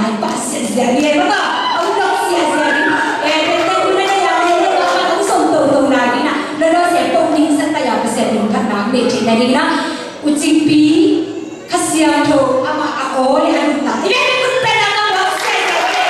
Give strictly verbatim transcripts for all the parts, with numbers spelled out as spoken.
lai pah siasia ni e maka a un lok siasia ni. E, te te tu na ya le le ka ka un som to to lai ni na. Lo lo se to ning sa ta ya pa se ning ka na me che na ni na. U Cing Pi, Kha Siangtho amah a aw le a nuntak i le kun pen a ka buak siasia ni.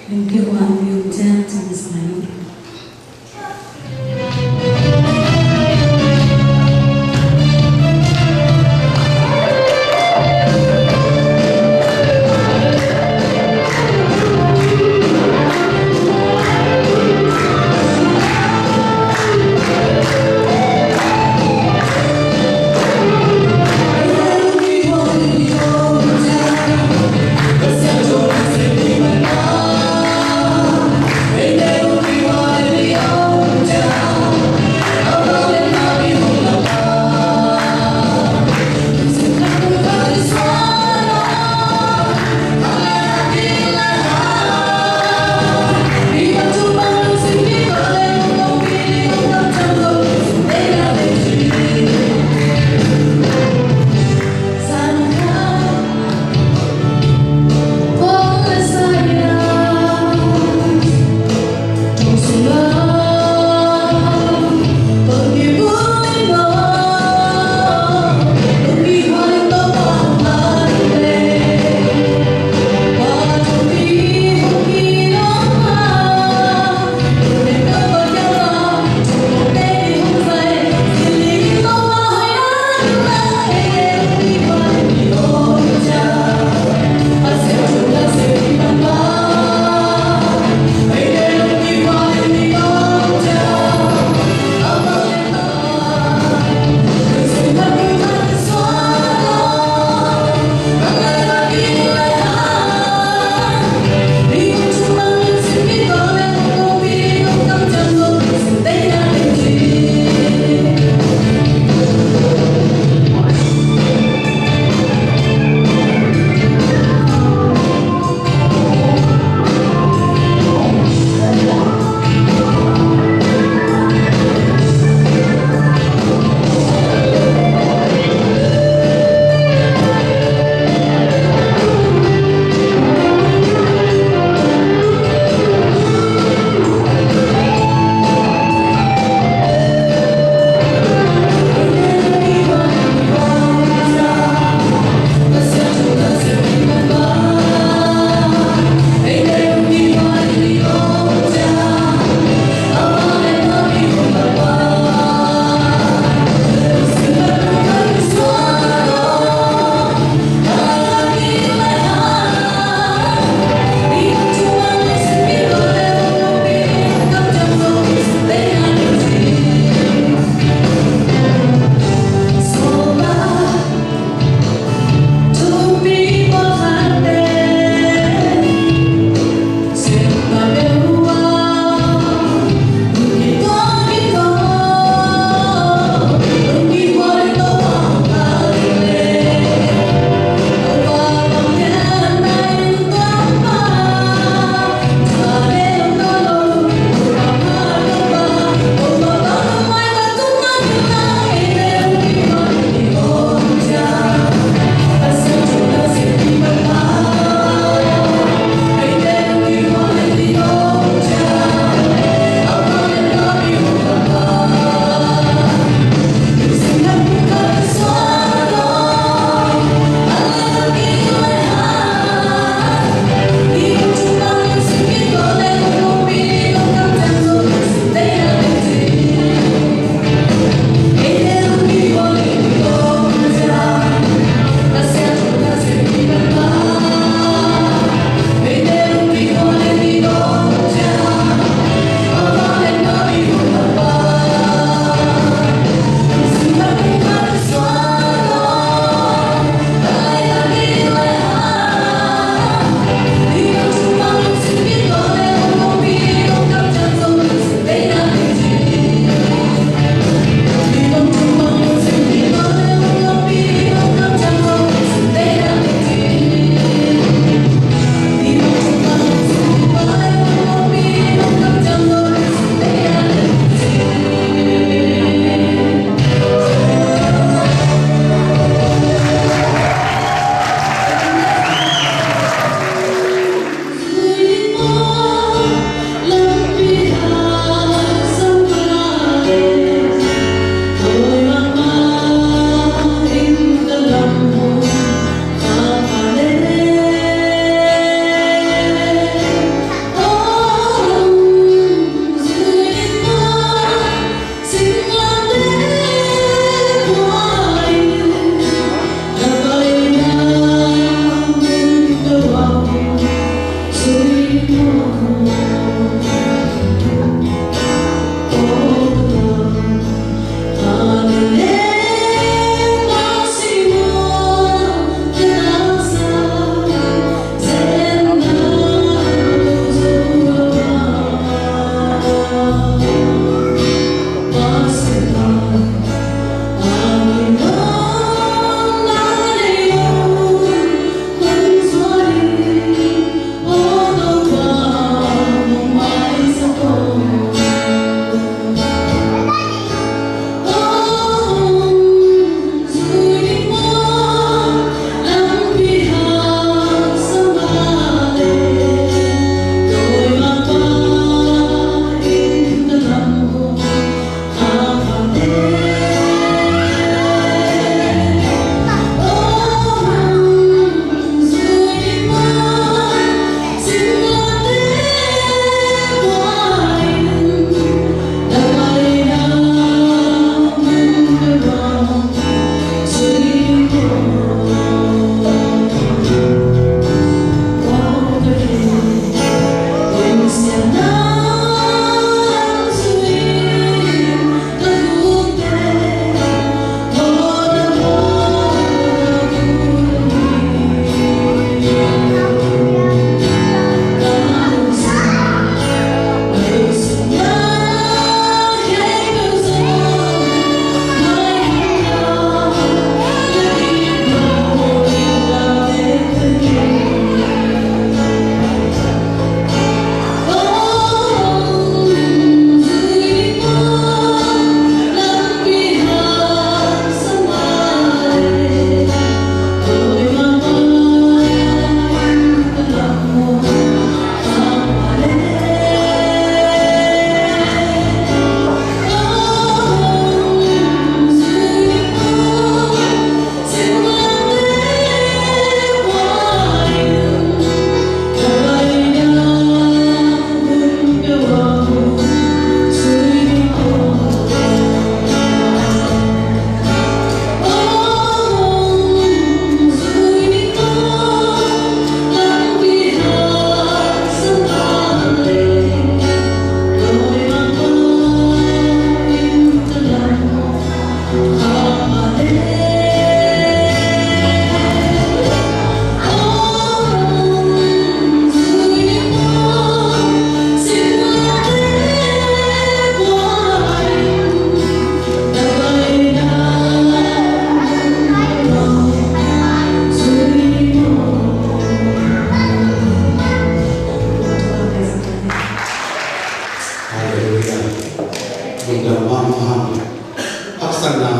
Thank you, one million ten times nine. Amen. Haksatna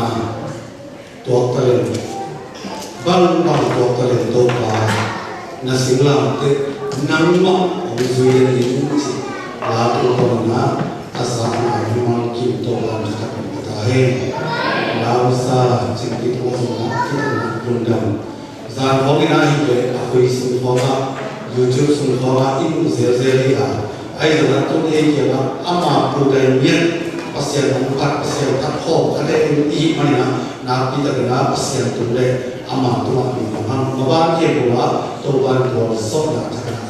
tuak taleng, bangbang tuak taleng Topa, na singlamteh nangmah hong zui den in ci. La tung tawh na a sa a mimal kim Topa na thakhat in ka ta hen. Lamsa cingkik tawh zong na kitakna lungdam. Zan khawng in a hi ve a, khui sung khawng ah, YouTube sung khawng ah i muh zelzel hi a. Ahi zongin tun ei kiangah ama pu dai mian Pasian hong phat, Pasian phat khawm khat ei i hih manin ah, nakpi takin ah Pasian tung le ama tungah mi hong hang. Maban kiang kua Topa in tualzawhna thakhat